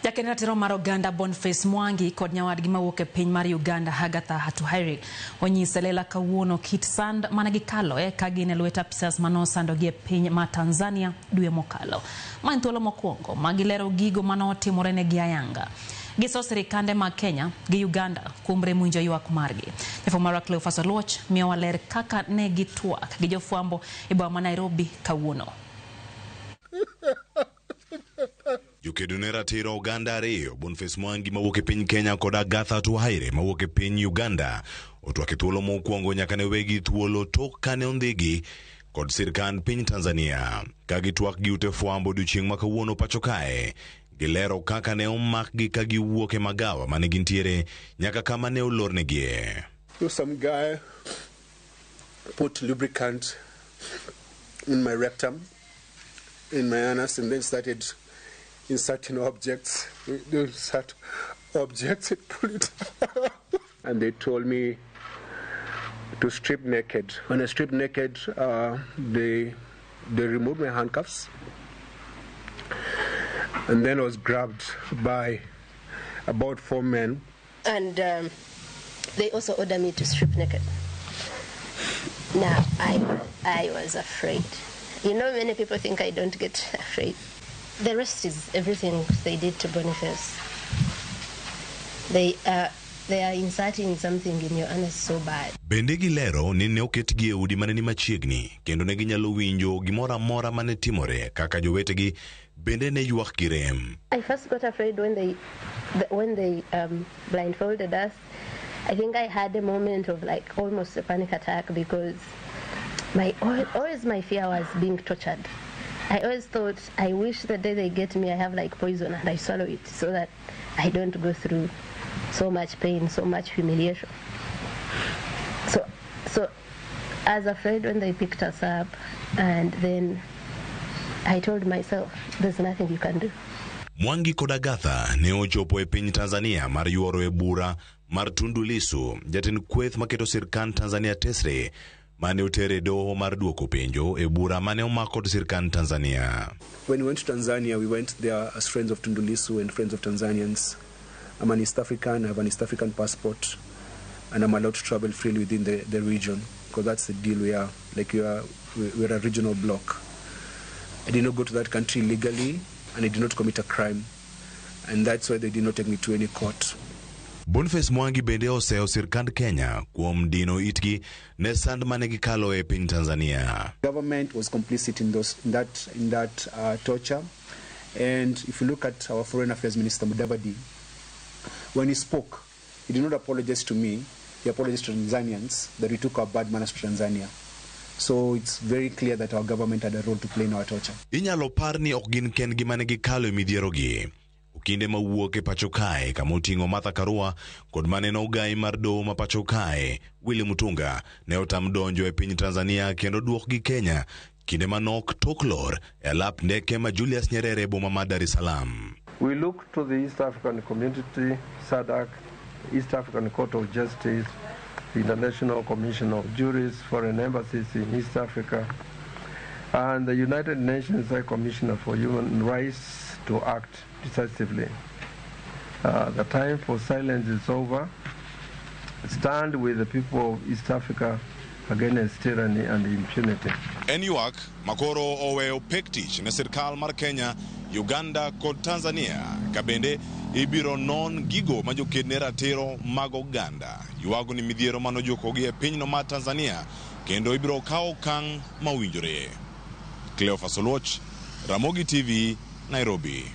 Jakend ratiro mar oganda Boniface Mwangi kod nyawadgi mawuok e piny mar Uganda Agatha Atuhaire onyiso e lela kawuono kit sand mane gikaloe ka gin e lwet apisas mane osandogi e piny ma Tanzania dwe mokalo. Ma en thuolo mokwongo ma gilero gigo mane otimore negi ayanga. Giso sirikande mag Kenya gi Uganda kuom rem winjo ywak margi. Jafwambo marwa Cleophas Oluoch miyowa ler kaka ne gitwak gi jofwambo e boma ma Nairobi kawuono. Jokedo ne ratiro oganda ariyo, Boniface Mwangi mawuok e piny Kenya kod Agatha Atuhaire mawuok e piny Uganda, otwak e thuolo mokwongo nyaka ne wegi thuolo tok kane ondhigi kod sirkand piny Tanzania. Ka gitwak gi ute fwambo odiochieng' ma kawuono pacho kae, gilero kaka ne omakgi ka giwuok e magawa mane gintiere nyaka kama ne olornegie. Some guy put lubricant in my rectum, in my anus, and then started inserting objects. They insert objects and pull it. And they told me to strip naked. When I stripped naked, they removed my handcuffs. And then I was grabbed by about 4 men. And they also ordered me to strip naked. Now, I was afraid. You know, many people think I don't get afraid. The rest is everything they did to Boniface. They are inserting something in your anus so bad. Bende gilero ni ne oketgi e udi mane ni machiegni kendo ne ginyalo winjo gimoro amora mane timore kaka jowetegi bende ne ywak gi rem. I first got afraid when they blindfolded us. I think I had a moment of almost a panic attack because always my fear was being tortured. I always thought, I wish the day they get me, I have poison and I swallow it so that I don't go through so much pain, so much humiliation. So I was afraid when they picked us up, and then I told myself, there's nothing you can do. Mwangi kod Agatha ne ochopo e piny Tanzania mar yuoro e bura mar Tundu Lissu, jatend kweth maketo sirkand Tanzania tesre, mane otere e doho mar duoko penjo e bura mane omak kod sirkand Tanzania. When we went to Tanzania, we went there as friends of Tundu Lissu and friends of Tanzanians. I'm an East African, I have an East African passport, and I'm allowed to travel freely within the region, because that's the deal we are. We're a regional bloc. I did not go to that country legally, and I did not commit a crime, and that's why they did not take me to any court. Boniface Mwangi bende oseyo sirkand Kenya kuom dino itgi ne sand mane gikalo e piny Tanzania. Government was complicit in that torture, and if you look at our Foreign Affairs Minister Mudavadi, when he spoke, he did not apologize to me. He apologized to Tanzanians that we took our bad manners to Tanzania. So it's very clear that our government had a role to play in our torture. Inyalo par ni ok gin kendgi mane gikalo e midhierogi. Okinde mawuok e pacho kae kama oting'o Martha Karua kod mane en ogai mar doho ma pacho kae Willy Mutunga ne otam donjo e piny Tanzania kendo duokgi Kenya kinde manok tok lor e alap ndeke ma Julius Nyerere e boma ma Dar es Salaam. We look to the East African Community, SADC, East African Court of Justice, the International Commission of Jurists, foreign embassies in East Africa, and the United Nations High Commissioner for Human Rights to act decisively. The time for silence is over. Stand with the people of East Africa against tyranny and impunity. En ywak makoro oweyo pek tich ne sirkal mar Kenya, Uganda kod Tanzania ka bende ibiro non gigo ma joked ne ratiro mag oganda ywago ni midhiero manojukogi e pinyno mar Tanzania kendo ibiro kaw okang' mowinjore. Cleophas Oluoch, Ramogi TV, Nairobi.